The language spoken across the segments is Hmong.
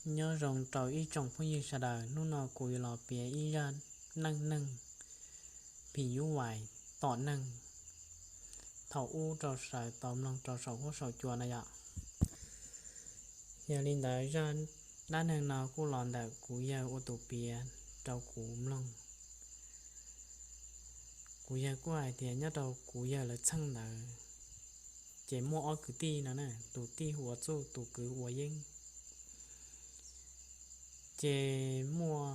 Nyob zoo rau ib tsoom phooj ywg sawv daws, hnub no kuv yuav los piav ib zaj neej neeg phim nyuj vais tom neeg thaum ub rau sawv tau mloog rau saum huab saum cua na yom. Yog li ntawd zaj dab neeg no kuj los ntawm kuv yawg ua tus piav rau kuv mloog. Kuv yawg kuj hais tias nyob rau kuv yawg lawv txheej ntawd ces muaj ob kwv tij no na, tus tij hu ua Txuj, tus kwv ua Yeeb. Ces muaj,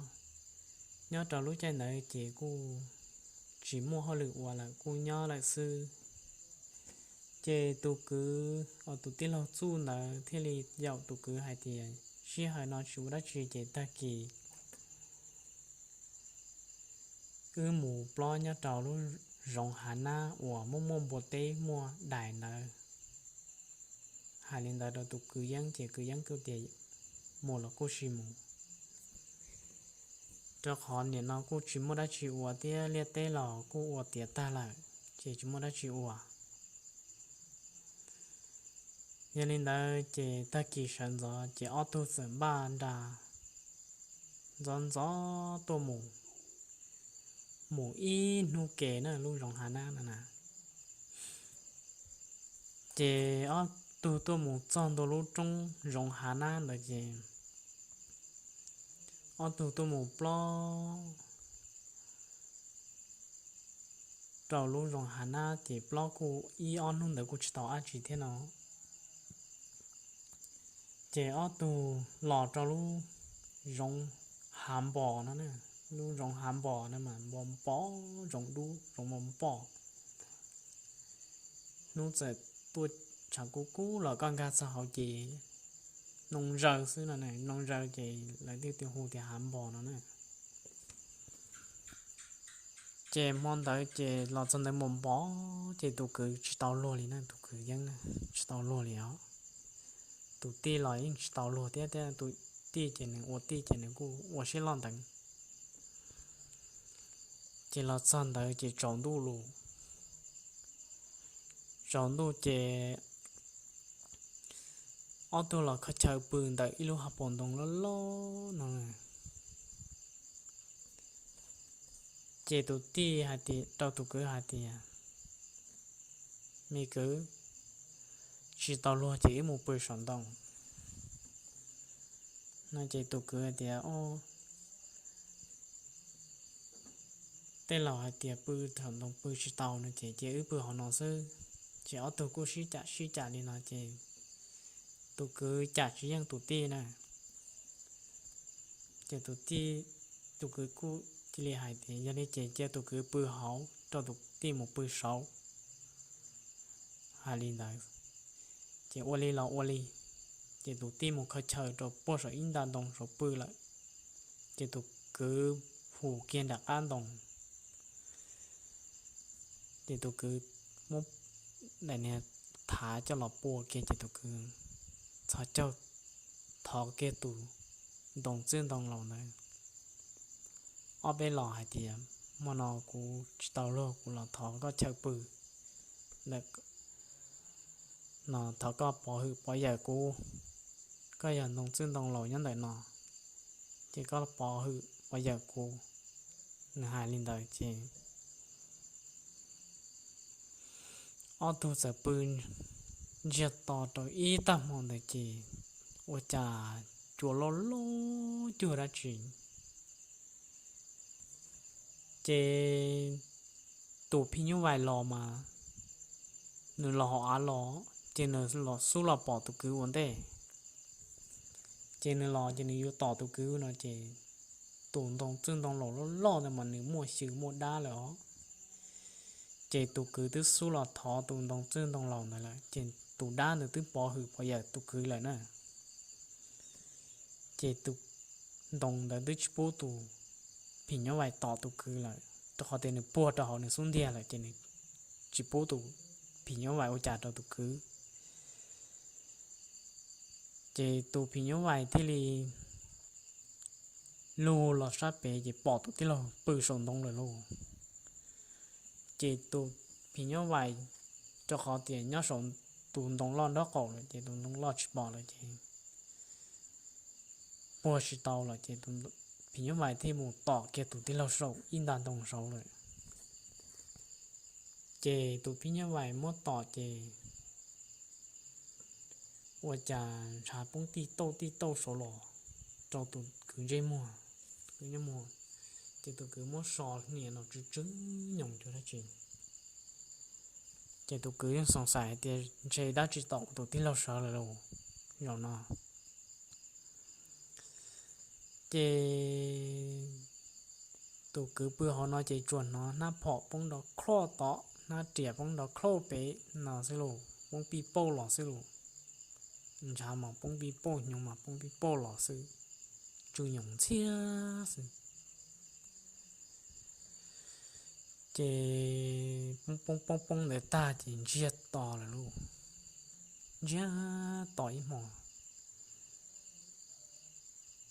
nyob rau lub caij ntawd ces kuj tsis muaj hauj lwm ua lawm, kuj nyob lawm xwb. Ces tus kwv, tus tij laug Txuj ntawd thiaj li yaum tus kwv hais tias sij hawm no tsis ua dab tsi ces tag kis wb mus plob nyob rau lub zoov hav nab uas muaj muaj npua teb muaj dais ntawd. Hais li ntawd rau tus kwv Yeeb ces kwv Yeeb kuj tias mus los kuj sim mus, rau qhov nim no kuj tsis muaj dab tsi ua thiab liaj teb los kuj ua tiav tag lawm ces tsis muaj dab tsi ua. Yog li ntawd ces tag kis sawv ntxov ces ob tug txawm npaj nra ntxov ntxov tuaj mus, mus ib hnub ke na lub zoov hav nab no na. Ces ob tug tuaj mus txog ntua lub roob zoov hav nab ntawd ces ob tug tuaj mus plob rau lub zoov hav nab ces plob kuj ib ob hnub ntawd kuj tsis tau dab tsi thiab no. Ces ob tug los rau lub zoov hav npos no, lub zoov hav npos no mas npos npos, zoov dub zoov npos npos. Hnub txawm tuaj tshav kub kub los koj nkag txog hauv ces noo zaws xwb no, noo zaws ces lawv thiaj hu tias hav npos no na. Ces hmo ntawd ces los txog ntawd mus npov ces tus kwv tsis tau luag li na, tus kwv yeej tsis tau luag li os. Tus tij los yeej tsis tau luag thiab, thiab tus tij ces nws ua tij ces nws kuj ua siab loj ntev. Ces los txog ntawd ces tsaus ntuj lus, tsaus ntuj ces ob tug los khaws chaw pw ntawm ib lub hav paus ntoo loj loj no. Ces tus tij hais tias, rau tus kwv hais tias, me kwv, tsis tau luag ces wb mus pw saum ntoo no. Ces tus kwv hais tias, o, tej laus hais tias pw saum ntoo pw tsis tau no ces cia wb pw hauv no xwb. Ces ob tug kuj sib cam sib cam li no ces tus kwv cam tsis yeej tus tij na. Ces tus tij, tus kwv kuj cia li hais tias yog li ces cia tus kwv pw hauv rau tus tij mus pw saud. Hais li ntawd ces ua li los ua li, ces tus tij mus khaws chaw rau puag saum ib nta ntoo saud pw lawm. Ces tus kwv hu kiag nram qab ntoo. Ces tus kwv muab daim niag thav coj los pua kiag ces tus kwv txhos caug thov kiag tus ntoo txwj ntoo laus ntawd ob peb los hais tias, hmo no kuv tsis tau luag kuv los thov koj chaw pw ntawm no, thov koj pov hwm pov yawm kuv. Koj yog ntoo txwj ntoo laus nyob ntawm no ces koj pov hwm pov yawm kuv. Nws hais li ntawd ces ob tug txawm pw ntsiag to rau ib tag hmo ntawd ces ua cas cua loj loj cuag dab tsi. Ces tus phim nyuj vais los mas nws los hauv av los ces nws los xub los pom tus kwv ua ntej. Ces nws los ces nws yuav tom tus kwv no ces tus ntoo txwj ntoo laus loj loj ntawd mas nws muaj xyw muaj dab lawm os. Ces tus kwv twb xub los thov tus ntoo txwj ntoo laus ntawd lawm ces tus dab ntawd twb pov hwm pov yawm tus kwv lawm na. Ces tus ntoo ntawd twb tsis pub tus phim nyuj vais tom tus kwv lawm, rau qhov tias nws puag rau hauv nws xub ntiag lawm ces nws tsis pub tus phim nyuj vais ua cas rau tus kwv. Ces tus phim nyuj vais thiaj li lug los sab pem ces pom tus tij laug pw saum ntoo lawm lauj. Ces tus phim nyuj vais, rau qhov tias nyob saum tus ntoo loj nraub qaum lawm ces tus ntoo loj tsis pom lawm ces puag tsis tau lawm ces phim nyuj vais thiaj mus tom kiag tus tij laug saum ib nta ntoo saud lawm. Ces tus phim nyuj vais muab tom ces ua cas ntshav poob tij tauj tij tauj saud los rau tus kwv ntsej muag, tus kwv ntsej muag, ces tus kwv muab so hnia no tsw tsw nyoos cuag dab tsi. Ces tus kwv yeej xoom xais hais tias ntshe dab tsi tom kuv tus tij laug sawv lawm lauj zaum no. Ces tus kwv pw hauv no ces tsuas hnov hnab phom poob nrov khloj tod, hnab riam poob nrov khloj pem no xwb lauj, poob pij pauj los xwb lauj. Ntshav mas poob pij pauj, hnyuv mas poob pij pauj los xwb, tsw nyoos ntxhiab xwb. Ces poob poob poob poob ntawd tag ces ntsiag to lawm lauj, ntsiag to ib hmo.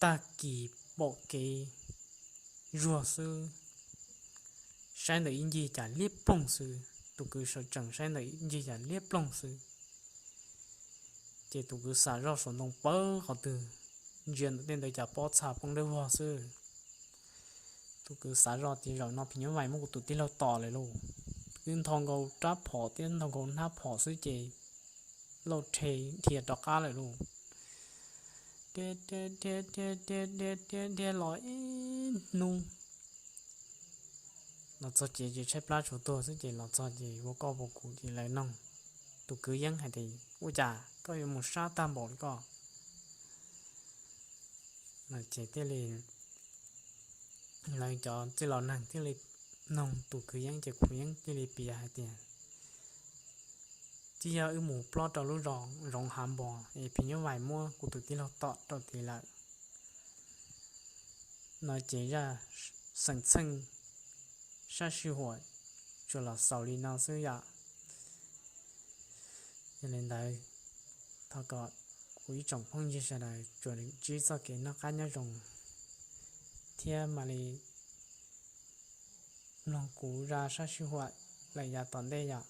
Tag kis pom kev zuag xwb, saib ntawm ib ncig cas liab ploog xwb, tus kwv sawv tsees saib ntawm ib ncig cas liab ploog xwb. Ces tus kwv xav zoj saum ntoo pawg qhov twg, ntsia ntawm tej ntawd cas pob txha poob dawb vog xwb. Tus kwv xav zoj tias zaum no phim nyuj vais muab kuv tus tij laug tom lawm lauj. Twb nthos nkaus rab phom thiab nthos nkaus hnab phom xwb ces lauj rhe dhia rov qab lawm lauj. Dhia dhia dhia dhia dhia dhia los ib hnub los txog ces tshaib plab tsuas tuag xwb ces los txog ces ua koj ua kuv ces lawv noog tus kwv yeeb hais tias ua cas koj yuav mus sab tag npaum li koj no ces thiaj li lawv cov txwj laus neeg thiaj li noog tus kwv yeeb ces kwv yeeb thiaj li piav hais tias twb yog wb mus plob rau lub zos zoov hav npos es phim nyuj vais muab kuv tus tij laug tom rau tid lawm no ces zaj xeem txheej sab sij huam tsuas los xaus li no xwb yom. Yog li ntawd, thov kom kuv ib tsoom phooj ywg sawv daws tsuas ntsib txoj kev noj qab nyob zoo thiab mam li mloog kuv zaj sab sij huam lawm yav tom ntej yom.